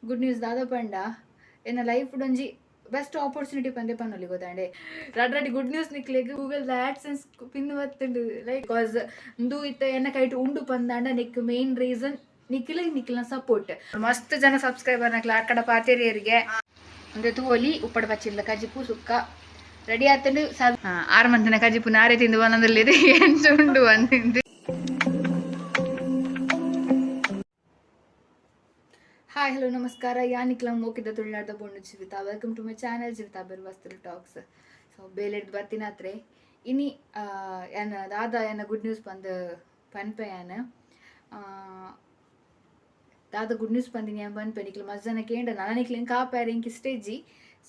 Good news ದಾದ ಪಂಡ, ಎನ್ನ ಲೈಫ್ ಒಂಜಿ ಬೆಸ್ಟ್ ಆಪರ್ಚುನಿಟಿ ಪಂದೆ ಪನ್ನೊಲಿ ಗೊತ್ತಾಂಡೆ. ರಡ್ ರಡ್ಡ್ ಗುಡ್ ನ್ಯೂಸ್ ನಿಕ್ಲೆಗ್. ಗೂಗಲ್ ಆಡ್ಸೆನ್ಸ್ ಪಿನ್ ಬತ್ತುಂಡು. ಲೈಕ್, because ಇಂದು ಇತ್ತೆ ಎನ್ನ ಕೈಟ್ ಉಂಡು ಪಂದಾಂಡ ನಿಕ್ ಮೇನ್ ರೀಸನ್ ನಿಕ್ಲೆ, ನಿಕ್ಲೆನ ಸಪೋರ್ಟ್. ಮಸ್ತ್ ಜನ ಸಬ್ಸ್ಕ್ರೈಬರ್ ನಕ್ಲ ಅಕ್ಕಡ ಪಾತೆರಿಯರಿಗೆ. ಅಂದ್ರೆ ತೂವೊಲಿ, ಉಪ್ಪಡ ಪಚ್ಚಿಲ್ಲ ಕಜಿಪು ಸುಕ್ಕ ರೆಡಿ ಆತಂಡು. 6 ಮಂತಿನ ಕಜಿಪು ನಾರೆ ತಿಂದು ಒಂದೊಂದಲ್ಲಿ ಎಂಚ ಉಂಡು ಅಂದಿಂದು. ಹಾಯ್, ಹಲೋ, ನಮಸ್ಕಾರ. ಯಾನಿಕ್ಲ ಮೋಕಿದ ತುಳುನಾಡ್ದ ಬೊಂಡು ಜೀವಿತ. Welcome to my channel Jeevitha ಬೆರ್ವಸ್ತುಲ್ talks. So ಬೇಲೆಡ್ದು ಬರ್ತಿನಾತ್ರೆ ಇನಿ ಎನ್ನ ದಾದ ಎನ್ನ ಗುಡ್ ನ್ಯೂಸ್ ಪಂದ್ ಪನ್ಪೆ. ಯಾನ್ ದಾದ ಗುಡ್ ನ್ಯೂಸ್ ಪಂದಿನಿ ಯಾನ್ ಪನ್ಪೆ. ನಿಕ್ಲು ಮಸ್ತ್ ಜನ ಕೇಂಡ ನನ ನಿಕ್ಲು ಕಾಪಾರೆ ಇಂಕ್ ಇಷ್ಟೇಜಿ.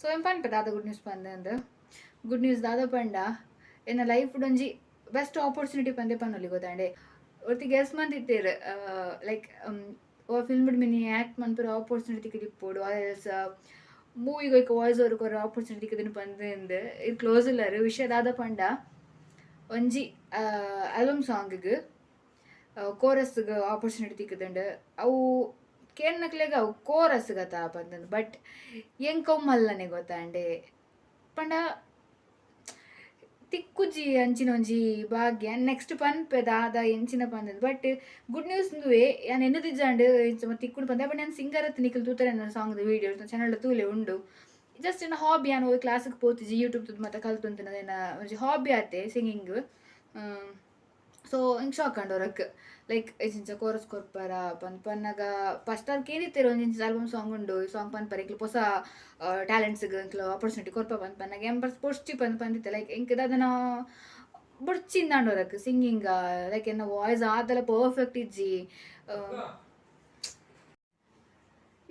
ಸೊ ಏನ್ ಪನ್ಪೆ ದಾದ ಗುಡ್ ನ್ಯೂಸ್ ಪಂದಂದು. ಗುಡ್ ನ್ಯೂಸ್ ದಾದ ಪಂಡ, ಎನ್ನ ಲೈಫ್ ಒಂಜಿ ಬೆಸ್ಟ್ ಆಪರ್ಚುನಿಟಿ ಪಂದೆ ಪನ್ನೊಲಿ ಗೊತ್ತಾಂಡೆ. ಒರ್ತಿ ಗೆಸ್ ಮಂತಿತ್ತೇರು, ಲೈಕ್ ಓ ಫಿಲ್ಮ್ ಮಿನಿ ಆ್ಯಕ್ಟ್ ಮನ್ಪುರ ಆಪರ್ಚುನಿಟಿ ತಿಕ್ಕಿದಿಪ್ಪೊಡು, ಎಲ್ಸ್ ಮೂವಿಗೆ ಒಯ್ಕ ವಾಯ್ಸ್ ಓವರ್ ಕೊರ ಆಪರ್ಚುನಿಟಿ ತಿಕ್ಕಿದಿನ ಪಂದ್. ಇದು ಕ್ಲೋಸ್ ಇಲ್ಲರು. ವಿಷಯ ದಾದ ಪಂಡ, ಒಂಜಿ ಆಲ್ಬಮ್ ಸಾಂಗಿಗೆ ಕೋರಸ್ಗೆ ಆಪರ್ಚುನಿಟಿ ತಿಕ್ಕುದುಂಡು. ಅವು ಕೇನ್ನಕ್ಲೆಗ್ ಅವು ಕೋರಸ್ ಗತ ಪಂತಂದು, ಬಟ್ ಎಂಕ್ ಅವು ಮಲ್ಲನೆ ಗೊತ್ತಾಂಡೆ. ಪಂಡ ತಿಕ್ಕುಜಿ ಅಂಚಿನ ಒಂಜಿ ಭಾಗ್ಯ. ನೆಕ್ಸ್ಟ್ ಪನ್ಪೆ ದಾದ ಎಂಚಿನ ಪಂದದ್. ಬಟ್ ಗುಡ್ ನ್ಯೂಸ್ ಉಂದುವೆ, ಯಾನ್ ಎನ್ನುದಿಜ್ಜಾಂಡ್ ಇಂಚ ತಿಕ್ಕುಂಡು ಪಂದೆ. ಬಟ್ ಯಾನ್ ಸಿಂಗರ್ ಅತ್ತ್. ನಿಕುಲು ತೂತರೆ ಎನ್ನ ಸಾಂಗ್ ವೀಡಿಯೋ ಚಾನಲ್ ತೂಲೆ ಉಂಡು. ಜಸ್ಟ್ ಎನ್ನ ಹಾಬಿ. ಯಾನ್ ಒಯ್ ಕ್ಲಾಸ್ಗೆ ಪೋತಿಜಿ. ಯೂಟ್ಯೂಬ್ ತೂದು ಮಾತ ಕಲ್ತೊಂತಿನ ಎನ್ನ ಒಂಜಿ ಹಾಬಿ ಆತೆ ಸಿಂಗಿಂಗ್. ಸೊ ಇಂಕ್ ಶಾಕ್ ಆಂಡ್ ಹೊರಕ್, ಲೈಕ್ ಇಂಚ ಕೋರಸ್ ಕೊರ್ಪರ ಪಂದ್ ಪನ್ನಗ. ಫಸ್ಟ್ ಅಲ್ಲಿ ಕೇಳಿತ್ತೇರು, ಒಂಜಿ ಇಂಚ ಆಲ್ಬಮ್ ಸಾಂಗ್ ಉಂಡು, ಈ ಸಾಂಗ್ ಪನ್ಪರೆ, ಎಂಕ್ಲು ಪೊಸ ಟ್ಯಾಲೆಂಟ್ಸ್ಗ್ ಎಂಕ್ಲು ಆಪರ್ಚುನಿಟಿ ಕೊರ್ಪ ಪಂದ್ ಪನ್ನಗ ಎಂಬರ್ಸ್ ಪೊರ್ಚಿ ಪಂದ್ ಪಂದಿತ್ತೆ. ಲೈಕ್ ಎಂಕ್ ದಾದನ ಬೊಡ್ಚಿಂದಾಂಡ್ ಹೊರಕ್ ಸಿಂಗಿಂಗ್. ಲೈಕ್ ಎನ್ನ ವಾಯ್ಸ್ ಆದಲ ಪರ್ಫೆಕ್ಟ್ ಇಜ್ಜಿ.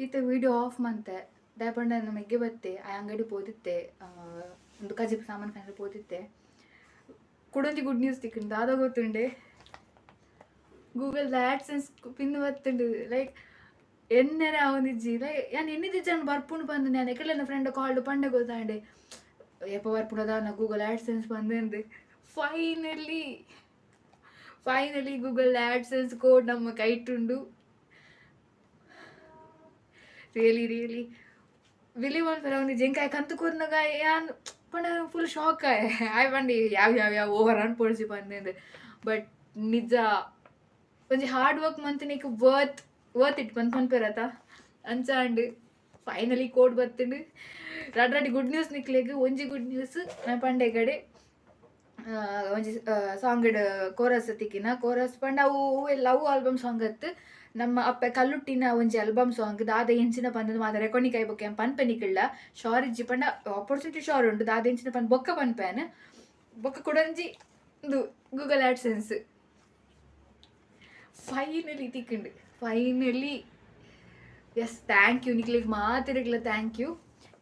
ಇತ್ತೆ ವೀಡಿಯೋ ಆಫ್ ಮಂತೆ. ದಾಯೆ ಪಂಡ ನಮ್ಮ ಮೆಗ್ಗೆ ಬತ್ತೆ, ಆ ಅಂಗಡಿ ಪೋದಿತ್ತೆ, ಒಂದು ಕಜಿಪು ಸಾಮಾನು ಕಂಡ್ರೆ ಪೋದಿತ್ತೆ. ಕುಡೊಂಜಿ ಗುಡ್ ನ್ಯೂಸ್ ತಿಕ್ಕುಂಡು. ದಾದ ಗೊತ್ತುಂಡೆ? ಗೂಗಲ್ ಆಡ್ಸೆನ್ಸ್ ಪಿನ್ ಬತ್ತುಂಡು. ಲೈಕ್ ಎನ್ನೆರೆ ಆವೊಂದಿಜ್ಜಿ. ಲೈಕ್ ಯಾನ್ ಎನ್ನಿದಿಜ್ಜಾಂಡ್ ಬರ್ಪುಂಡು ಪಂದ್. ಯಾನ್ ಎಕಲೆನ ಫ್ರೆಂಡ್ ಕಾಲ್ಡ್ ಪಂಡೆ ಗೊತ್ತಾಂಡೆ, ಏಪ ಬರ್ಪುಂಡದ ನಾ ಗೂಗಲ್ ಆಡ್ಸೆನ್ಸ್ ಬಂದಂದು. Finally finally Google AdSense code ನಮ್ಮ ಕೈಟುಂಡು. ರಿಯಲಿ ರಿಯಲಿ ಬಿಲೀವ್ ಮನ್ಪೆರೆ ಒಂದು ಜೆಂಕಾಯ್ ಕಂತು ಕೂರ್ನಗ ಯಾನ್ ಪಂಡ ಫುಲ್ ಶಾಕ್ ಆಯ್ ಆಯ್. ಪಂಡಿ ಯಾವ ಯಾವ ಯಾವ ಓವರ್ ಅನ್ಪೊಡ್ಚಿ ಪಂದಿಂದು. ಬಟ್ ನಿಜ ಒಂಜಿ ಹಾರ್ಡ್ ವರ್ಕ್ ಮಂತಿನಿಕ್ ವರ್ತ್ ವರ್ತ್ it ಪಂದ್ ಪನ್ಪೆರತ, ಅಂಚ ಅಂಡ್. Finally code ಬತ್ತುಂಡು. ರಡ್ಡ್ ರಡ್ಡ್ ಗುಡ್ ನ್ಯೂಸ್ ನಿಕ್ಲೆಗ್. ಒಂಜಿ ಗುಡ್ ನ್ಯೂಸ್ ನಾ ಪಂಡೆ ಕಡೆ ಒಂಜಿ ಸಾಂಗ್ ಕೋರಸ್ ತಿಕ್ಕಿನ. ಕೋರಸ್ ಪಂಡ ಅವು ಲವ್ ಆಲ್ಬಮ್ ಸಾಂಗ್ ಅತ್ತು, ನಮ್ಮ ಅಪ್ಪೆ ಕಲ್ಲುಟ್ಟಿನ ಒಂಜಿ ಆಲ್ಬಮ್ ಸಾಂಗ್. ದಾದ ಎಂಚಿನ ಪಂದ್ ಮಾತ ರೆಕಾರ್ಡಿಂಗ್ ಆಯ್ಬೊಕ್ಕ ಪನ್ಪೆ. ನಿಕುಳ್ಳ ಶೋರ್ ಇಜ್ಜಿ ಪಂಡ ಆಪರ್ಚುನಿಟಿ ಶೋರ್ ಉಂಡು. ದಾದ ಎಂಚಿನ ಪಂದ್ ಬೊಕ್ಕ ಪನ್ಪೇನ್. ಬೊಕ್ಕ ಕುಡೊಂಜಿ ಇಂದು ಗೂಗಲ್ ಆಡ್ಸೆನ್ಸ್ ಫೈನಲಿ ತಿಕ್ಕುಂಡು. ಫೈನಲಿ ಎಸ್, thank you ನಿಕ್ಲೆಗ್ ಮಾತೆರೆಗ್ಲ thank you.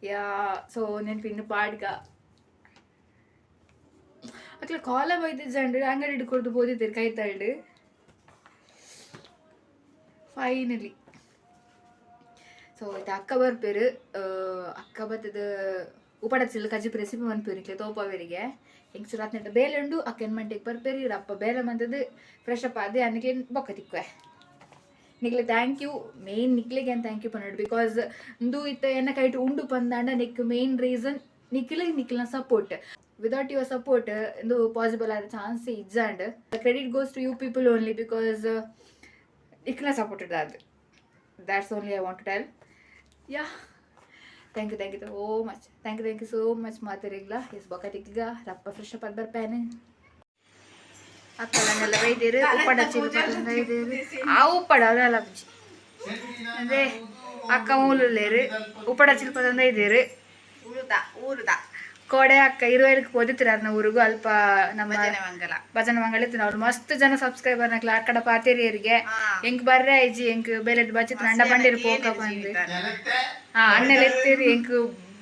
Yeah, so ನೆನ್ಪಿನ್ನು ಪಾಡ್ಗ. ಅಕ್ಲೆ ಕಾಲ ಬೈದಿಜ್ಜಂಡ್ ಅಂಗಡಿ ಹಿಡ್ಕೊಡ್ದು ಪೋದಿತ್ತೇರು ಕೈತಲ್ಡ್. ಫೈನಲಿ. ಸೊ ಇತ್ತೆ ಅಕ್ಕ ಬರ್ಪೇರು. ಅಕ್ಕ ಬತ್ತದ ಉಪಡಚಿಲ್ ಕಜಿಪು ರೆಸಿಪಿ ಮನ್ಪೇರು, ನಿಕ್ಲೆ ತೋಪವೇರಿಗೆ. ಎಂಕ್ ಸುರಾತ್ನೆಟ ಬೇಲೆ ಉಂಡು. ಅಕ್ಕ ಎನ್ ಮಂಟೆಗ್ ಬರ್ಪೇರು. ಇರ್ ಅಪ್ಪ ಬೇಲೆ ಮಂತದ್ದು ಫ್ರೆಶ್ ಅಪ್ ಆದೆ ನಿಕ್ಲೆ ಬೊಕ್ಕ ತಿಕ್ಕುವೆ. ನಿಕ್ಲೆ thank you. Main ನಿಕ್ಲೆಗೆ ಏನು thank you ಪನ್ನೊಡು, because ಇಂದು ಇತ್ತೆ ಎನ್ನ ಕೈಟ್ ಉಂಡು ಪಂದಾಂಡ ನಿಕ್ ಮೇನ್ ರೀಸನ್ ನಿಕ್ಲೆ, ನಿಕ್ಲೆನ ಸಪೋರ್ಟ್. ವಿದೌಟ್ your support ಇಂದು ಪಾಸಿಬಲ್ ಆದ chance ಇಜ್ಜಾಂಡ್. Credit goes to you people only, because ನಿಕ್ಲೆನ support ಅದು. That's only I want to tell. Yeah, thank you, thank you so much. Thank you, thank you so much ಮಾತೆರೆಗ್ಲ. S, ಬೊಕ ತಿಕ್ಕಿಗ. ರಪ್ಪ fresh up ಆದ್ ಬರ್ಪೇನೆ. ಅಕ್ಕಲನ್ನೆಲ್ಲ ಬೈದೇರು, ಉಪ್ಪಡ ಚೀಲ ಬೈದೇರು. ಆ ಉಪ್ಪಡ ಅದಲ್ಲ ಬುಜ್ಜಿ. ಅದೇ ಅಕ್ಕ ಮೂಲುಲ್ಲೇರು, ಉಪ್ಪಡ ಚಿಲ್ಪದಂದ ಇದ್ದೀರು. ಊರುದ ಊರುದ. ಕೋಡೆ ಅಕ್ಕ ಇರುವೈಲಕ್ಕೆ ಪೋದಿತ್ತಿರ ಅರ್ನ ಊರಿಗೂ. ಅಲ್ಪ ನಮ್ಮ ಭಜನೆ ಮಂಗಲ. ಭಜನೆ ಮಂಗಲ ಇತ್ತು. ಅವ್ರು ಮಸ್ತ್ ಜನ ಸಬ್ಸ್ಕ್ರೈಬರ್ ನಕ್ಲ ಅಕ್ಕಡ ಪಾತೇರಿಯರಿಗೆ. ಎಂಕ್ ಬರ್ರೆ ಐಜಿ, ಎಂಕ್ ಬೇಲೆ ಬಚ್ಚಿತ್ತು. ಅಂಡ ಬಂಡಿರು ಪೋಕ ಬಂದು. ಹಾ, ಅಣ್ಣೆಲ್ಲ ಎತ್ತೀರಿ. ಎಂಕ್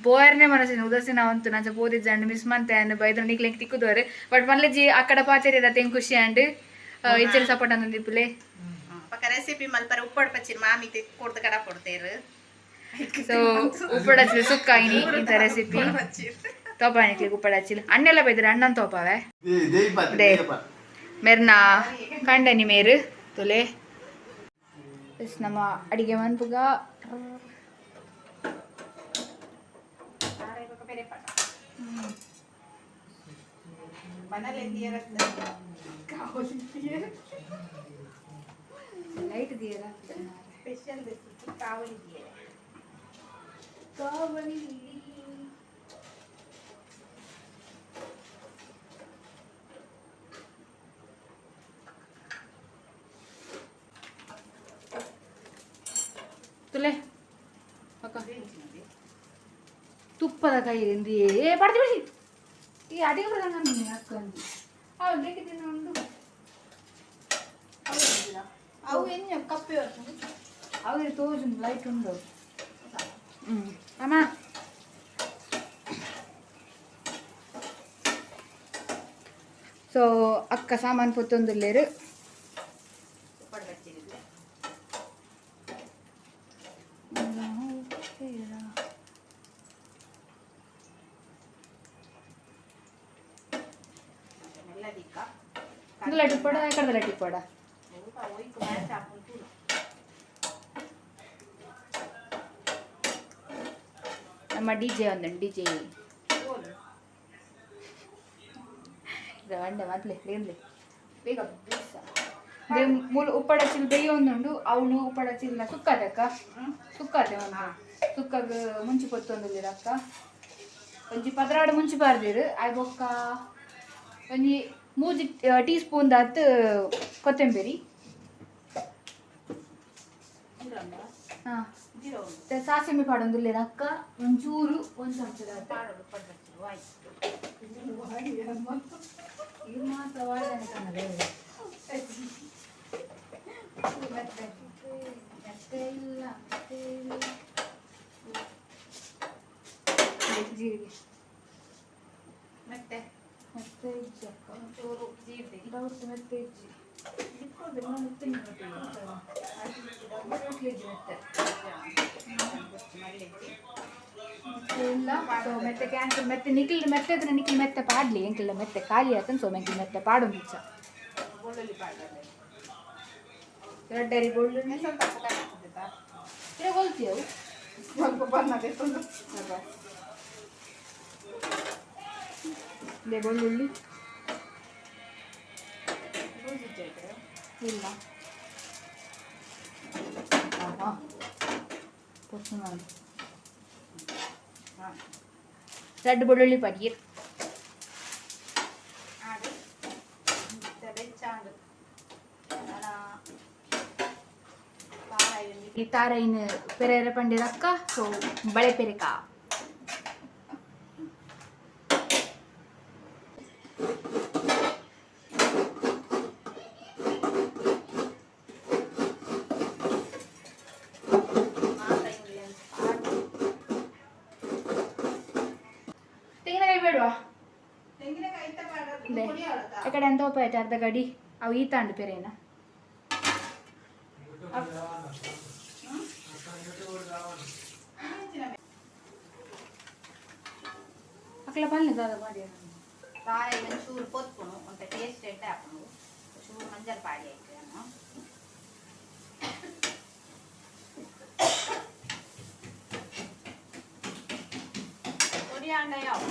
ಬೋಯರ್ನೇ ಮನಸ್ಸಿನ ಉದಾಸೀನ ಅವಂತು ನಂಚ ಪೋದಿಜ್ಜಂಡ್ ಮಿಸ್ ಮಂತೆ ಅಂಡ್ ಬೈದ್ರ. ನಿಕ್ಲೆ ಎಂಕ್ ತಿಕ್ಕುದೋರೆ. ಬಟ್ ಮಲ್ಲೆಜಿ ಅಕ್ಕಡ ಪಾತೇರಿ ಎಂಕ್ ಖುಷಿ ಅಂಡ್ ಇಚ್ಚರಿ ಸಪೋರ್ಟ್ ಅಂದಿಪ್ಪುಲೆ. ಪಕ್ಕ ರೆಸಿಪಿ ಮಲ್ಪರೆ ಉಪ್ಪಡ್ ಪಚ್ಚಿನ ಮಾಮಿ ಕೊಡ್ದು ಕಡ ಕೊಡ್ತೇರು. ಸೊ ಉಪ್ಪಡಚಿಲ್ ಸುಕ್ಕ ಇನಿ ಇಂತ ರೆಸಿಪಿ ತೋಪ ನಿಕ್ಲೆ. ಉಪ್ಪಡಚಿಲ್ ಅಣ್ಣೆಲ್ಲ ಬೈದ್ರ, ಅಣ್ಣನ್ ತೋಪವೆ. They ಮೆರ್ನ ಕಂಡನಿ ಮೇರು ತುಲೆ. ಎಸ್, ನಮ್ಮ ಅಡಿಗೆ ಮನ್ಪುಗ. ಬೇರೆ ಪಾಠ. ಮನೇಲಿ ದಿಯರತ್ತ. ಕಾವಲಿ. ಲೈಟ್ ದಿಯರ. ಸ್ಪೆಷಲ್ ರೆಸಿಪಿ ಕಾವಲಿ ದಿಯರೆ. ಕಾವಲಿ. ತುಲೆ ಅಕ್ಕ, ತುಪ್ಪದ ಕೈ ಎಂದಿ ಏ ಪಡ್ದು ಬಿಡಿ. ಈ ಅಡಿಗೆ ಬರಂಗ ಅಕ್ಕ ಅಂದಿ ಅವು ಬೇಕಿದ್ದೀನಿ ಉಂಡು. ಅವು ಎನ್ನ ಕಪ್ಪೆ. ಅವು ತೋಜುಂಡು, ಲೈಟ್ ಉಂಡು. ಅಮ್ಮ, ಸೊ ಅಕ್ಕ ಸಾಮಾನು ಪೊತ್ತೊಂದುಲ್ಲೇರು. ಉಪ್ಪಡ್ ಬಚ್ಚಿರಿದ್ದೆ. ಮೆಲ್ಲ ದಿಕ್ಕ. ಲಟ್ಟಿ ಪಡ ಕಡದ ಲಟ್ಟಿ ಪಡ. ಊಟ ಒಯ್ಕು ಮ್ಯಾಚ್ ಹಾಕೊಂಡು. ನಮ್ಮ ಡಿಜೆ ಒಂದು ಡಿಜೆ. ಇದು ಅಂಡೆ ಮೊದಲೇ ಬೇಗಲೆ ಬೇಗ ಬೇಸ. ಮೂಲ ಉಪ್ಪಡ ಚಿಲ್ ಬೇಯೊಂದುಂಡು. ಅವಳು ಉಪ್ಪಡ ಚಿಲ್ಲ ಸುಕ್ಕಾದೆ ಅಕ್ಕ, ಸುಕ್ಕಾದೆ. ಒಂದು ಸುಕ್ಕಾಗ ಮುಂಚಿ ಪೊತ್ತೊಂದುಲ್ಲೆರ್ ಅಕ್ಕ. ಒಂಜಿ 12 ಮುಂಚಿ ಪಾರ್ದೆರ್. ಆಯ್ ಬೊಕ್ಕ ಒಂಜಿ ಮೂಜಿ ಟೀ ಸ್ಪೂನ್ ದಾತ್ ಕೊತ್ತಂಬರಿ. ಹಾಂ, ಸಾಸಿವೆ ಪಾಡೊಂದುಲ್ಲೆರ್ ಅಕ್ಕ. ಒಂಚೂರು ಒಂದು ಚಮಚದಾತ್. ಉಪ್ಪಡ್ ಬಚ್ಚಿರು ಆಯ್ತು. ಇದು ಮಾತ್ರ ವಾಯ್ದಾನೆ ಕಾಣದೆ. ಮೆತ್ತೆ ಇಲ್ಲ, ಮೆತ್ತೆ ಇಲ್ಲ. ಜೀರಿಗೆ. ಮತ್ತೆ? ಮೆತ್ತೆ ಇಜ್ಜಿ ಅಕ್ಕ. ಒಂಚೂರು ಜೀರಿಗೆ. ಡೌಟ್, ಮೆತ್ತೆ ಇಜ್ಜಿ. ಇಜ್ಜಿ ಮೆತ್ತೆ. ಮಳ್ಳಿ. ಮೆತ್ತೆ ಇಲ್ಲ. ಸೊ ಮೆತ್ತೆ ಕ್ಯಾನ್ಸಲ್, ಮೆತ್ತೆ ನಿಖಿಲ್ ಮೆತ್ತೆ ಇದ್ರೆ ನಿಖಿಲ್ ಮೆತ್ತೆ ಪಾಡ್ಲಿ. ಎಂಕಿಲ್ಲ ಮೆತ್ತೆ ಖಾಲಿ ಆತನ್. ಸೊ ಮೆಂಕಿಲ್ ಮೆತ್ತೆ ಪಾಡೊಂದಿಚ್ಚ. ಬೆಳ್ಳುಳ್ಳಿ ಪಾಡಲ್ಲ. ಎರಡರಿ ಬೆಳ್ಳುಳ್ಳಿ. ಸ್ವಲ್ಪ ಹಾಕ್ತದಾ? ಇರ ಕೊಲ್ತೀಯವು. ಸ್ವಲ್ಪ ಬಣ್ಣದೆ. ಇದೆ ಬೆಳ್ಳುಳ್ಳಿ. ಲೂಸ್ ಇಜ್ಜಾಯ್ತು. ಇಲ್ಲ, ಹಾಂ ಪೊತ್ತು ಮಾಡಿ. ಹಾಂ. ರೆಡ್ ಬೆಳ್ಳುಳ್ಳಿ ಪಡಿಯರ್. ಹಾಗೆ ಬೆಚ್ಚಾಂಡು ಈ ತಾರೈನ್ ಪೆರೇರ ಪಂಡಿರಕ್ಕ. ಸೊ ಬಳೆ ಪೆರೆಕ. ತೆಂಗಿನಕಾಯಿ ಬೇಡವಾ? ತೆಂಗಿನಕಾಯಿ. ಇದೆ. ಈ ಕಡೆ ಎಂತ ಉಪಾಯ ಅರ್ಧ ಗಡಿ ಅವು ಈ ತಾಂಡು ಪೆರೇನ. ಅಕ್ಲ ಪಲ್ಲೆ ದಾದ ಮಾಡಿ. ತಾರಾಯಿ ಒಂಚೂರು ಪೊತ್ಪುನು ಒಂತ ಟೇಸ್ಟ್ ಎಡ್ಡೆ ಹಾಪುನು. ಚೂರು ಮಂಜಲ್ ಪಾಡಿ ಆಯ್ತು ನಾನು. ಪೊಡಿ ಆಂಡ ಯಾವ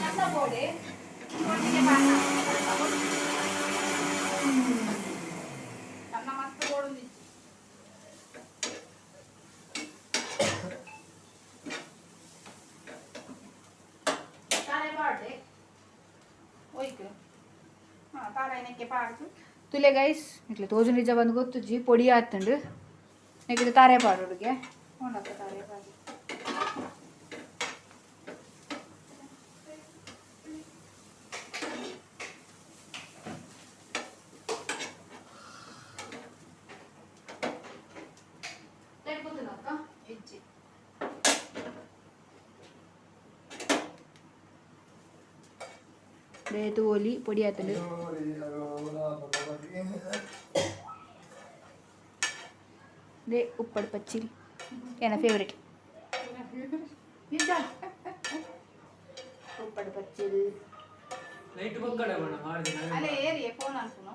ನನ್ನ ಬೋಡೆ. ಒಟ್ಟಿಗೆ ಪಾಕ ಸಣ್ಣ ಮಸ್ತ್ ಬೋಡೊಂದಿತ್ತು. ತಾರೈ ಪಾಡ್ಡೆ. ಒಯ್ಕ್ ಹಾಂ ತಾರಾಯಿನಕ್ಕೆ ಪಾಡ್ದು. ತುಲೆ ಗೈಸ್, ಇಟ್ಲೆ ತೋಜು ನಿಜ ಬಂದು ಗೊತ್ತುಜ್ಜಿ. ಪೊಡಿ ಆತಂಡು ನೆಕ್ಕಿದ ತಾರೆ ಪಾಡೋಡುಗೆ ನೋಡಕ್ಕ ತಾರೆ ಪಾಡು. ಇಜ್ಜಿ. ತೋಲಿ ಪೊಡಿ ಆತಂಡು. They ಉಪ್ಪಡ್ ಪಚ್ಚಿಲ್ ಏನ ಫೇವ್ರೇಟ್ ನಿಜ ಉಪ್ಪಡ್ ಪಚ್ಚಿಲ್. ಲೈಟ್ ಬೊಕ್ಕಡೆ ಬಣ್ಣ ಮಾಡಿದೆ. ಅಲ್ಲೇ ಏರಿಯೆ ಫೋನ್ ಅನ್ಪುನು.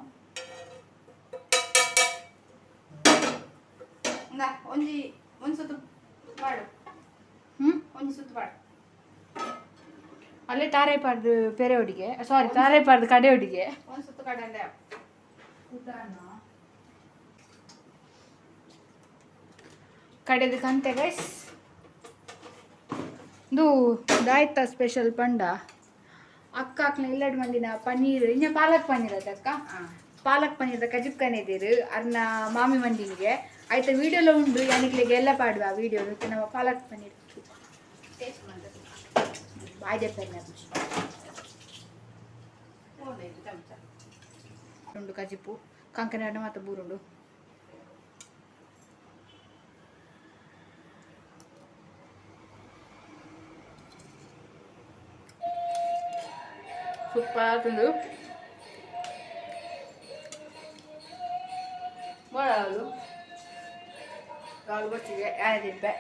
ಇಂದ ಒಂಜಿ ಒಂದ್ಸತ ಮಾಡು. ಹ್ಞೂ. ಒಂಜಿ ಸುತ್ತು ಪಾಡು. ಅಲ್ಲೇ ತಾರೆ ಪಾಡ್ದು ಪೆರೆ ಒಡಿಗೆ, ಸಾರಿ, ತಾರೆ ಪಾಡ್ದು ಕಡೆ ಒಡಿಗೆ. ಒಂಜಿ ಸುತ್ತು ಕಡಂದೆ. ಕಡೆದು ಕಂತೆ ಗೈಸ್. ಇದು ದಾಯ್ತ ಸ್ಪೆಷಲ್ ಪಂಡ ಅಕ್ಕ ಅಕ್ನ ಇಲ್ಲಡ್ ಮಂದಿನ ಪನ್ನೀರ್, ಇನ್ನ ಪಾಲಕ್ ಪನ್ನೀರ್ ಅದಕ್ಕ. ಪಾಲಕ್ ಪನ್ನೀರ್ದ ಕಜಿಪ್ಕನೆ ಇದ್ದೀರು ಅರ್ನ ಮಾಮಿ ಮಂದಿನಿಗೆ ಆಯ್ತಾ. ವಿಡಿಯೋಲ ಉಂಡು, ಯಾನಿಕ್ಲೆಗೆ ಎಲ್ಲ ಪಾಡುವ ಆ ವಿಡಿಯೋ. ನಮ್ಮ ಪಾಲಕ್ ಪನ್ನೀರ್ ಟೇಸ್ಟ್ ಮಂತದೆ. ಬಾಯ್ದೆ ಪೆರ್ನ. ಇದು ಚಮಚ. ಉಂಡು ಕಜಿಪು ಕಂಕನಾಡ ಮಾತ ಬೂರುಂಡು. ಸೂಪರ್ ಆತುಂಡು. ಬೋಳಾಲು ಗಾಳು ಬಚ್ಚಿಗೆ ಯಾರಿದ್ದೆ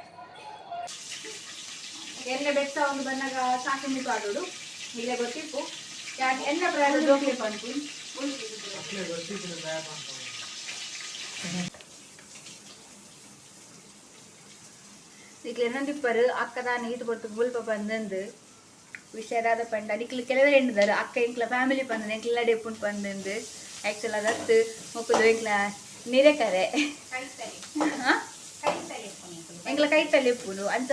ಎಣ್ಣೆ ಬೆಚ್ಚ ಒಂದು ಬಂದಾಗ ಸಾಕಿಂಬಿ ಪಾಡೋಡು ಇಲ್ಲೇ ಗೊತ್ತಿಪ್ಪು. ಯಾಕೆ ಎಣ್ಣೆ ಪ್ರಾಯ ಜೋಕ್ಲಿ ಪನ್ಪು. ಅಕ್ಲೆ ಗೊತ್ತಿದ್ರೆ ಬ್ಯಾಗ್ ಅಂತ. ನಿಕ್ಲೆ ಎನ್ನೊಂದಿಪ್ಪರು ಅಕ್ಕ ತಾನು ಈತು ಪೊರ್ತು ಮುಲ್ಪ ಬಂದಂದು ವಿಷಯದಾದ ಪಂಡ. ನಿಕ್ಲು ಕೆಲವೇ ಎಂಡಿದಾರೆ ಅಕ್ಕ ಎಂಕ್ಲ ಫ್ಯಾಮಿಲಿ ಬಂದ, ಎಂಕ್ಲ ಡೆಪ್ಪುಂಡು ಬಂದಂದು. ಆ್ಯಕ್ಚುಲ್ ಅದತ್ತು ಮೊಕ್ಕಲು ಎಂಕ್ಲ ನಿರೆಕರೆ. ಕೈ ತಲೆ. ಹಾಂ. ಕೈ ತಲೆ ಇಪ್ಪುನು. ಎಂಕ್ಲ ಕೈತಲ್ಲಿ ಇಪ್ಪುನು. ಅಂಚ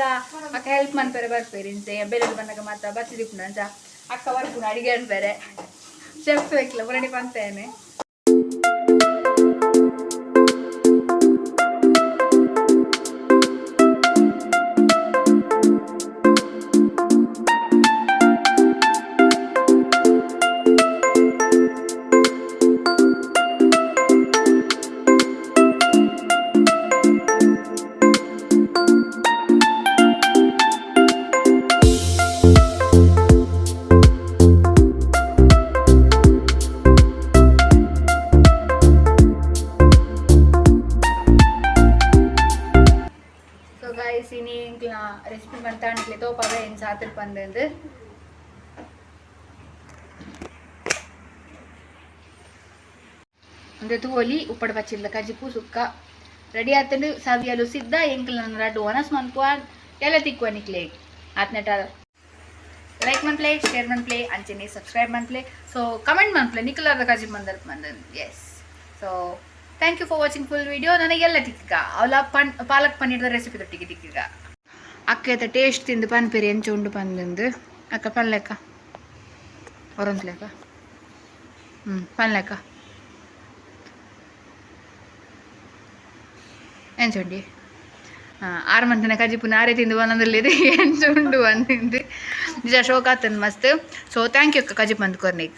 ಅಕ್ಕ ಹೆಲ್ಪ್ ಮನ್ಪೆರೆ ಬರ್ಪೇರು. ಇಂಚ ಬೇರೆ ಬಂದಾಗ ಮಾತ್ರ ಬತ್ತಿದಿಪ್ಪುನು. ಅಂಚ ಅಕ್ಕ ಬರ್ಪುನು ಅಡಿಗೆ ಅನ್ಪೇರೆ. ಶೆಫ್ ಎಂಕ್ಲ ಪುರಣಿ ಪಂತೇನೆ. ಸೊ ಗಾಯ್ಸ್, ಇನಿ ಎಂಕ್ಲ ರೆಸಿಪಿ ಮಂತಾಣಿಕ್ಲೆ ತೋಪಾಗ ಏನು ಸಾತಿರ್ ಪಂದಂದು. ಅಂದ್ರೆ ತೂವೊಲಿ, ಉಪ್ಪಡ ಪಚ್ಚಿಲ್ಲ ಕಜಿಪು ಸುಕ್ಕ ರೆಡಿ ಆತಂಡು. ಸವಿಯಲು ಸಿದ್ಧ. ಎಂಕ್ಲ ರಡ್ಡು ಒನಸ್ ಮನ್ಪುವ, ಎಲ್ಲ ತಿಕ್ಕುವ ನಿಕ್ಲೆ. ಆತ್ನೆಟ ಲೈಕ್ ಮನ್ಪ್ಲೆ, ಶೇರ್ ಮನ್ಪ್ಲೆ, ಅಂಚೆನೆ ಸಬ್ಸ್ಕ್ರೈಬ್ ಮನ್ಪ್ಲೆ. ಸೊ comment ಮನ್ಪ್ಲೆ ನಿಖಲಾದ ಕಜಿಪ್ ಮಂದರ್ Madan. Yes, so thank you for watching full video. ನನಗೆಲ್ಲ ತಿಕ್ಕ ಅವಲ ಪನ್ ಪಾಲಕ್ ಪನ್ನೀರ್ದ ರೆಸಿಪಿ ತೊಟ್ಟಿಗೆ ತಿಕ್ಕಿಗ. ಅಕ್ಕ ಟೇಸ್ಟ್ ತಿಂದು ಪನ್ಪೇರಿ ಎಂಚ ಉಂಡು ಪಂದಂದು. ಅಕ್ಕ, ಪನ್ಲೆಕ್ಕ ಹೊರಂತ್ಲೆಕ್ಕ. ಹ್ಞೂ, ಪನ್ಲೆಕ್ಕ ಎಂಚ ಉಂಡಿ? ಹಾಂ, ಆರು ಮಂದಿನ ಕಜಿಪು ನಾರೇ ತಿಂದು ಒಂದೊಂದ್ರಲ್ಲಿ ಎಂಚ ಉಂಡು ಅಂದಿಂದು. ನಿಜ ಶೋಕ್ ಆತನ್ ಮಸ್ತ್. ಸೊ thank you ಅಕ್ಕ ಕಜಿಪ್ ಮಂದ್ ಕೊರ್ನಿಕ್.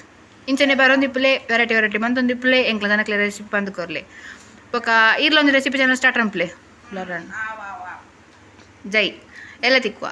ಇಂಚನೆ ಬರೋಂದಿಪ್ಪುಲೆ, ವೆರೈಟಿ ವೆರೈಟಿ ಮಂತೊಂದಿಪ್ಪುಲೆ, ಎಂಕ್ಲ ಜನಕ್ಲೆ ರೆಸಿಪಿ ಬಂದು ಕೊರ್ಲೆ. ಬೊಕ ಈರ್ಲೊಂದು ರೆಸಿಪಿ ಚಾನಲ್ ಸ್ಟಾರ್ಟ್ ಅನ್ಪ್ಲೆ. ಆ ವಾ ವಾ. ಜೈ, ಎಲ್ಲ ತಿಕ್ಕುವ.